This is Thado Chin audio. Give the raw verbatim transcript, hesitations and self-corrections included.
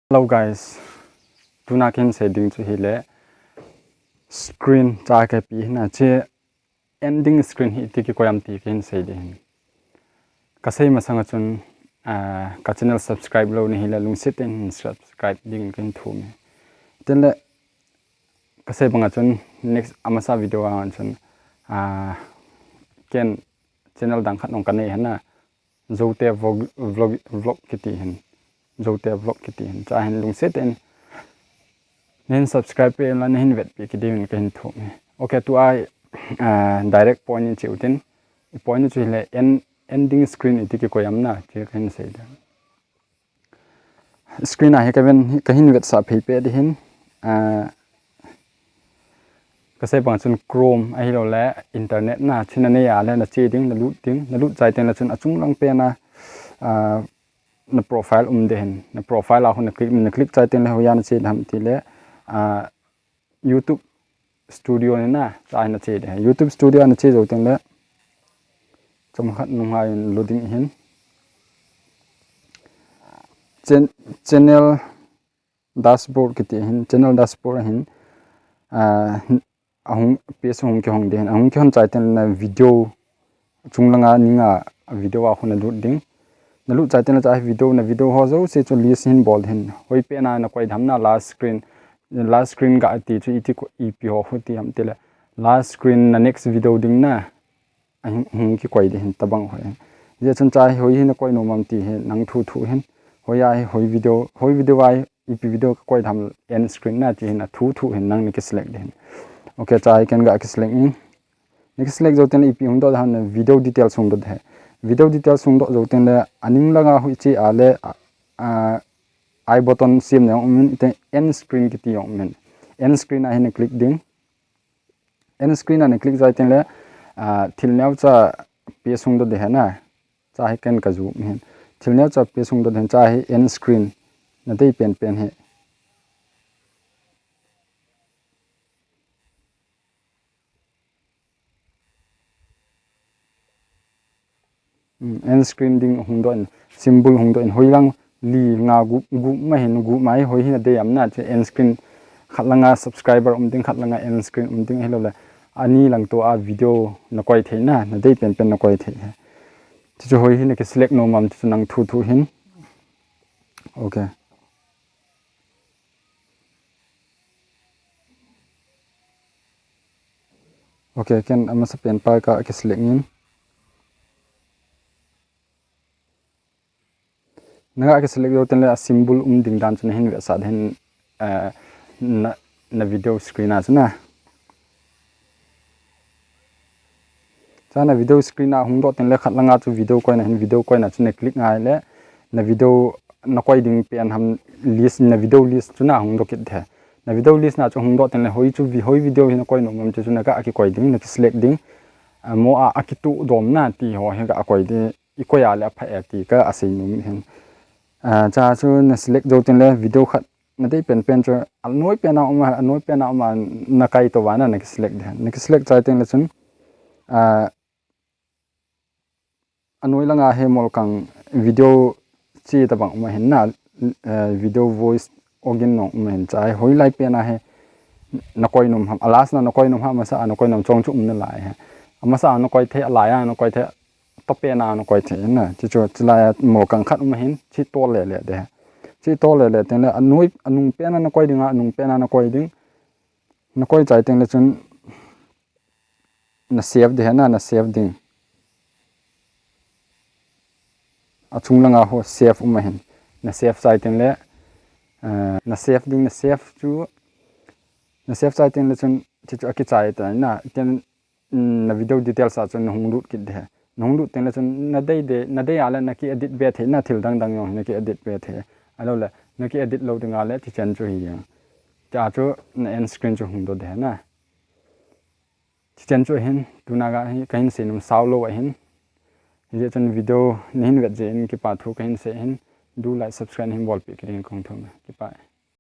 Hello guys, tuna kahin sei ding chu hile screen cha kapi hina che ending screen hi iti kikoi am ti kahin sei ding hin. Kasei masanga chun, ah, ka channel subscribe lou nahile lungset in subscribe ding kahin thum e. Tengle kasei banga chun next amasa video a chun, ah, ken channel dang khat nong kanei hina. Zote vlog, vlog, vlog kiti hin. Zote vlog kiti hin. Cha hin lungset in. Nahin subscribe pe la nahin vetpi kiti hin kahin thum e. Okay, tua, ah, direct point in che utin. I point chu hile en-, ending screen iti kikoi am na, che kahin sei ding. Screen a hi kaven, kahin vetsah phei pe ding hin. Ah, kasei bang chun Chrome ahilou le internet na, chuna nei a le nache ding, nalut ding, nalut chai tengle chun achung lang pen a, ah, na profile um ding hin, na profile a khu na click, na click chai tengle hoiya nache ding ham tile, ah, YouTube Studio ni na, cha hi nache ding. YouTube Studio a nache jou tengle chomkhat nunga in loading hin. Chan-, channel dashboard kiti hin, channel dashboard hin, ah, ahung, page ahung kihong ding hin, ahung kihon chai tengle na video, chung langa ninga video a khu nalut ding. Nalut chai tengle cha video, na video ho jouse chu list hin bol hin. Hoi pen a nakoi ding ham na last screen, last screen ga ti chu iti ko, ipi ho khu ti ham tile last screen na next video ding na. Ahung, hung kikoi ding hin tabang hoi. Hijeh chun cha hi hoi hi nakoi nom am ti hi nang thu thu hin. Hoiya hi hoi video, hoi video a hi ipi video kakoi ding ham end screen na ti hin athu thu hin nang na kiselect ding hin. Okay, cha hi ken ga kiselect in. Na kiselect jou tengle ipi hung doh ham na video details hung doh ding. Video details hung doh jou tengle aning langa hui che a le, a, a, I button sem na jong um in, ite end screen kiti jong um in. End screen a hi na click ding. End screen a na click chai tengle, ah, thil neocha page hung doh ding hina. Cha hi ken ka zoom hin. Thil neocha page hung doh ding hin, cha hi end screen. Nadei penpen hi. Hmm, end screen ding hung doh in, symbol hung doh in, hoilang li nga gup, gup ma hin, gup ma hi hoi hi nadei am na, chu end screen khat langa subscriber um ding, khat langa end screen um ding, ahilou le ani lang tua video nakoi thei na, nadei penpen nakoi thei hi. Chuchu hoi hi na kiselect nom am, chuchu nang thu thu hin. Okay. Okay, ken amasa pen pa ka kiselect in. Naga kiselect jou tengle a symbol um ding dan chu nahin vetsah ding hin, eh, na, na video screen a chu na. Cha na video screen a hung doh tengle khat langa chu video koina hin, video koina chu na click ngai le na video nakoi ding pen ham list, na video list chu na hung doh kit ding. Na video list na chu hung doh tengle hoi chu vi-, hoi video hi nakoi nom am chu, chu naga kikoi ding, na kiselect ding. Amaho a, akitu dom na ti ho hi ga koi ding, ikoi a le apha e ti ka asei nom hin. Ah, cha chu na select jou tengle video khat nadei penpen chu anoi pen a um a, anoi pen a um a nakai to vana na kiselect ding. Na kiselect chai tengle chun, ah, anoi langa hi molkang video chi tabang um ahin na, eh, video voice ogin nong um ahin, cha hi hoilai pen a hi nakoi nom ham, a last na nakoi nom ham, amasa a nakoi nom chong chu um nalai hi. Amasa a nakoi thei, alai a nakoi thei, to pen a nakoi thei na, chuchu chulai a molkang khat um ahin, chi to le le ding. Chi to le le tengle anoi, anung pen a nakoi ding a, anung pen a nakoi ding. Nakoi chai tengle chun na save ding hina, na save ding. Achung langa ho save um ahin. Na save chai tengle, eh, na save ding, na save chu, na save chai tengle chun chuchu akichai ta na, ten, mm, na video details a chun na hung lut kit ding. Na hung lut tengle chun nadei dei, nadei a le naki edit be thei na, thil dang dang jong naki edit be thei. Ahilou le naki edit lou ding a le, chuchen chu hi jeng. Cha chu na end screen chu hung doh ding na. Chuchen chu ahin, tuna ga hi kahin sei nom sao lou ahin. Hijeh chun video nahin vet jeh in kipa thu kahin sei ahin. Do like, subscribe nahin bolpeh kit ding kong thum. Kipa e.